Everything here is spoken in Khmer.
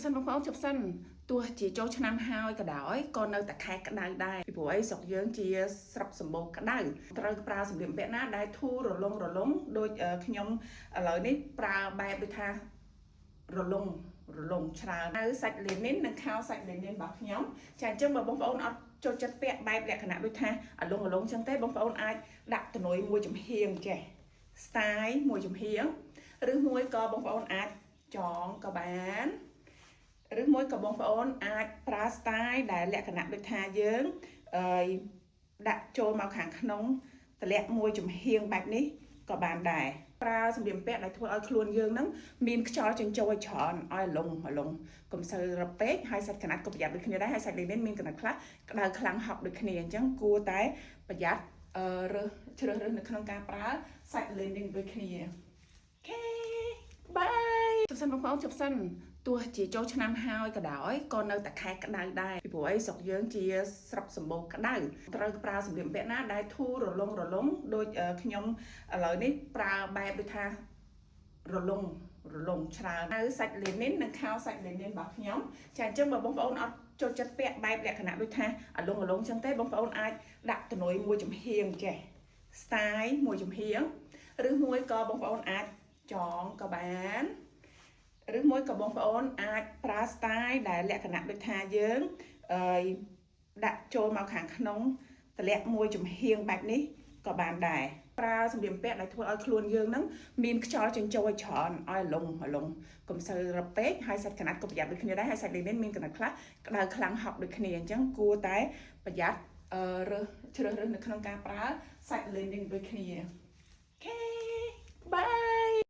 សិនបងប្អូនជប់សិនទោះជាចូលឆ្នាំហើយក៏ដោយក៏នៅតែខែក្តៅដែរពីព្រោះអីស្រុកយើងជាស្រុកសម្បូរក្តៅត្រូវប្រើសម្លៀកបំពាក់ណាដែលធូររលុងរលុងដូចខ្ញុំឥឡូវនេះប្រើបែបដូចថារលុងរលុងច្រើននៅសាច់លីនីននិងខោសាច់លីនីនរបស់ខ្ញុំចាអញ្ចឹងបើបងប្អូនអត់ចូលចិត្តពាក់បែបលក្ខណៈដូចថាអាលុងអាលុងអញ្ចឹងទេបងប្អូនអាចដាក់ទំនុយមួយចំហៀងចេះ style មួយចំហៀងឬមួយក៏បងប្អូនអាចចងក៏បានឬមួយក៏បងប្អូនអាចប្រើ style ដែលលក្ខណៈដូចថាយើងអឺដាក់ចូលមកខាងក្នុងតម្លាក់មួយចំហៀងបែបនេះក៏បានដែរប្រើសម្លៀកបំពាក់ដែលធ្វើឲ្យខ្លួនយើងហ្នឹងមានខ្យល់ចិញ្ចោឲ្យច្រើនឲ្យលងលងកុំសូវរពេកហើយសាច់កណាត់ក៏ប្រយ័ត្នដូចគ្នាដែរហើយសាច់លីនីនមានកណាត់ខ្លះក្តៅខ្លាំងហប់ដូចគ្នាអញ្ចឹងគួរតែប្រយ័ត្នអឺរើសជ្រើសរើសនៅក្នុងការប្រើសាច់លីនីនដូចគ្នាOK bye ជប់សិនបងប្អូនជប់សិនទោះជាចូលឆ្នាំហើយក៏ដោយក៏នៅតែខែក្តៅដែរពីព្រោះអីស្រុកយើងជាស្រុកសម្បូរក្តៅត្រូវប្រើសម្លៀកបំពាក់ណាដែលធូររលុងរលុងដូចខ្ញុំឥឡូវនេះប្រើបែបដូចថារលុងរលុងច្រើននៅសាច់លីនីននិងខោសាច់លីនីនរបស់ខ្ញុំចាអញ្ចឹងបើបងប្អូនអត់ចូលចិត្តពាក់បែបលក្ខណៈដូចថាអាលុងអាលុងអញ្ចឹងទេបងប្អូនអាចដាក់ទំនុយមួយចំហៀងចេះ style មួយចំហៀងឬមួយក៏បងប្អូនអាចចងក៏បានឬមួយក៏បងប្អូនអាចប្រើ style ដែលលក្ខណៈដូចថាយើងអឺដាក់ចូលមកខាងក្នុងតម្លាក់មួយចំហៀងបែបនេះក៏បានដែរប្រើសម្លៀកបំពាក់ដែលធ្វើឲ្យខ្លួនយើងហ្នឹងមានខ្យល់ចិញ្ចោឲ្យច្រើនឲ្យលងលងកុំសូវរពេកហើយសាច់កណាត់ក៏ប្រយ័ត្នដូចគ្នាដែរហើយសាច់លីនីនមានកណាត់ខ្លះក្តៅខ្លាំងហប់ដូចគ្នាអញ្ចឹងគួរតែប្រយ័ត្នអឺរើសជ្រើសរើសនៅក្នុងការប្រើសាច់លីនីនដូចគ្នាOK bye.